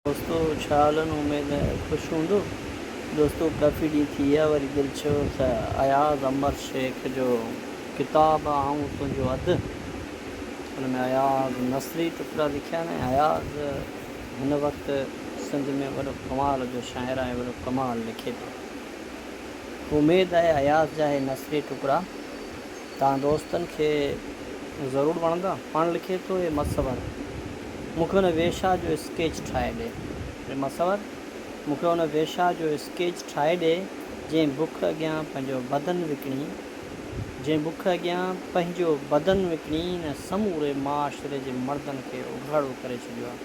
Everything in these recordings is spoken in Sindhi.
دوستو ڇا حالن اميد خوش هوندو. دوستو ڪافي ڏينهن ٿي ويا وري دل چيو ته اياز امر شيخ جو ڪتاب آئون تنهنجو اڌ ان ۾ اياز نثري ٽڪرا لکيا آهن ۽ اياز هن وقت سنڌ ۾ وڏو ڪمال جو شاعر آهي وڏو ڪمال لکي پيو اميد آهي اياز جا هي نثري ٽڪرا توهان دوستن کي ضرور وڻندا. پاڻ لکي ٿو، اي مصور! مون کي ان ويشا جو اسڪيچ ٺاهي ڏي. اي مصور! مون کي ان ويشا جو اسڪيچ ٺاهي ڏي، جنهن بک اڳيان پنهنجو بدن وڪڻي، جنهن بک اڳيان پنهنجو بدن وڪڻي هن سموري معاشري جي مردن کي اگهاڙو ڪري ڇڏيو آهي.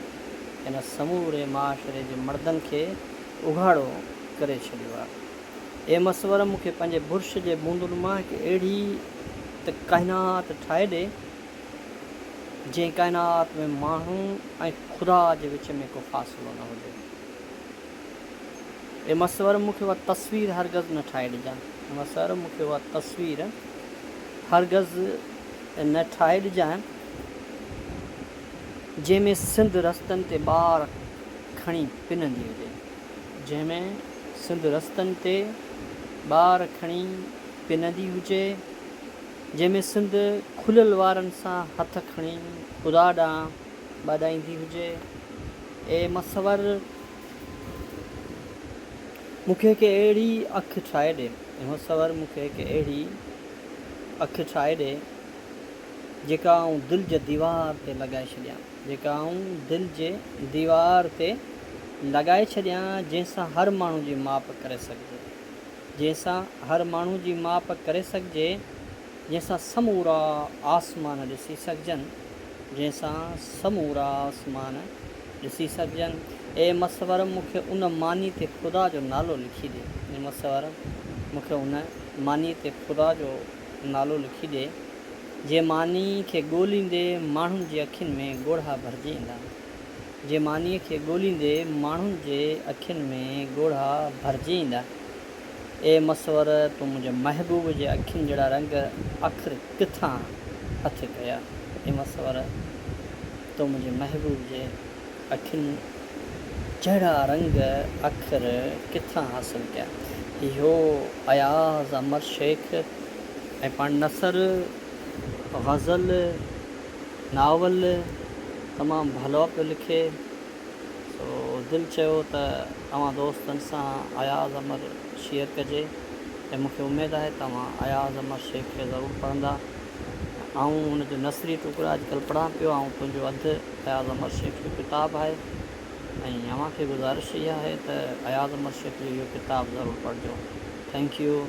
هن سموري معاشري جي مردن کي اگهاڙو ڪري ڇڏيو آهي. اي مصور! مون کي پنهنجي برش جي بوندن مان هڪ اهڙي ته ڪائنات ٺاهي ڏي، جنهن ڪائنات ۾ ماڻهو ۽ خدا جي وچ ۾ ڪو فاصلو نه هجي. اي مصور! مون کي اها تصوير هرگز نه ٺاهي ڏجان. اي مصور! مون کي اها تصوير هرگز نه ٺاهي ڏجانء، جنهن ۾ سنڌ رستن تي ٻار کڻي پنندي هجي. جنهن ۾ سنڌ رستن تي ٻار کڻي پنندي هجي، جنهن ۾ سنڌ کليل وارن سان هٿ کڻي خدا ڏانهن ٻاڏائيندي هجي. اي مصور! مون کي هڪ اهڙي اک ٺاهي ڏي. اي مصور! مون کي هڪ اهڙي اک ٺاهي ڏي، جيڪا آئون دل جي ديوار تي لڳائي ڇڏيان. جيڪا آئون دل جي ديوار تي لڳائي ڇڏيان، جنهن سان هر ماڻهو جي ماپ ڪري سگهجي، جنهن سان هر ماڻهو جي ماپ ڪري سگهجي، جنهن سان سمورا آسمان ڏسي سگهجن، جنهن سان سمورا آسمان ڏسي سگهجن. اي مصور! مون کي ان ماني تي خدا جو نالو لکي ڏي. اي مصور! مون کي ان ماني تي خدا جو نالو لکي ڏي. جي ماني کي ڳوليندي ماڻهن جي اکين ۾ ڳوڙها ڀرجي ايندا. جي مانيء کي ڳوليندي ماڻهن جي اکين ۾ ڳوڙها ڀرجي ايندا. اي مصور! تون منهنجي محبوب جي اکين جهڙا رنگ آخر ڪٿان هٿ ڪيا؟ اي مصور! تون منهنجي محبوب جي اکين جهڙا رنگ آخر ڪٿان حاصل ڪيا؟ اهو اياز امر شيخ ۽ پاڻ نثر، غزل، ناول تمام ڀلو پيو لکي. سو دل چيو ته اوهان دوستن سان اياز امر شيئر ڪجي ۽ مون کي اميد آهي ته اوهان اياز امر شيخ کي ضرور پڙهندا. آئون هن جو نثري ٽڪرا اڄڪلهه پڙهان پيو. آئون تنهنجو اڌ اياز امر شيخ جو ڪتاب آهي ۽ اوهان کي گذارش اها آهي ته اياز امر شيخ جو اهو ڪتاب ضرور پڙهجو. Thank you.